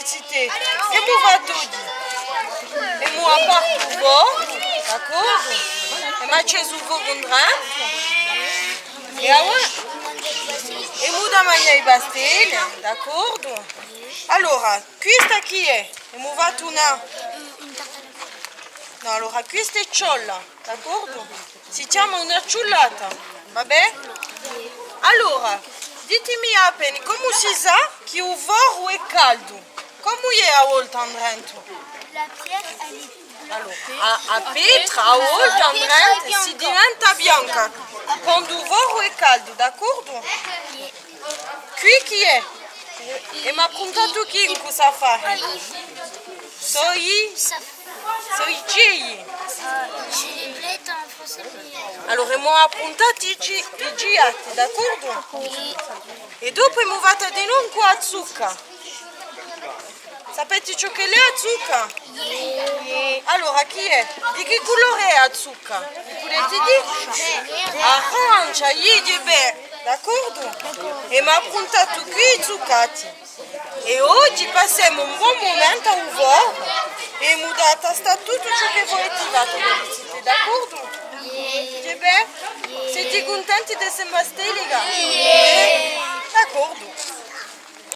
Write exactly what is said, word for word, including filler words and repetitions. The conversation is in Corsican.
Sì, tè. Ch'emu fattu oghje? Emu apartu u forru, d'accordu? Emu accesu u focu indrentu. È avà emu da manghjà i pastelli, d'accordu? Allora, questa chì hè? Emu fattu una... Nò, allora, questa hè ciolla, d'accordu? Si chjama una ciullata, va bè? Allora, ditemi appena, cumu si sà chì u forru hè caldu? Cumu hè a volta indrentu? La pierre, elle est blanche. Allora, a, a petra, a volta indrentu, si diventa bianca quandu u forru hè caldu, d'accordu? Quì chì hè? È m'hà appuntatu chì in quist'affare? Sò i, sò i gigli. Allora, emu appuntatu i gi-, i gigliati, d'accordu? È dopu emu fattu dinù cù a zucca. Sapete ciò ch'ella hè a zucca? Allora, chì hè? Di chì culore hè a zucca? Pudete dì? Arancia, iè, iè, bè, d'accordu? È emu appuntatu quì i zuccati. È oghje passemu un bon mumentu à u forru è emu da tastà tuttu ciò chì vulete, site d'accordu? Iè, bè? Site cuntenti di sti pastelli? Iè. D'accordu.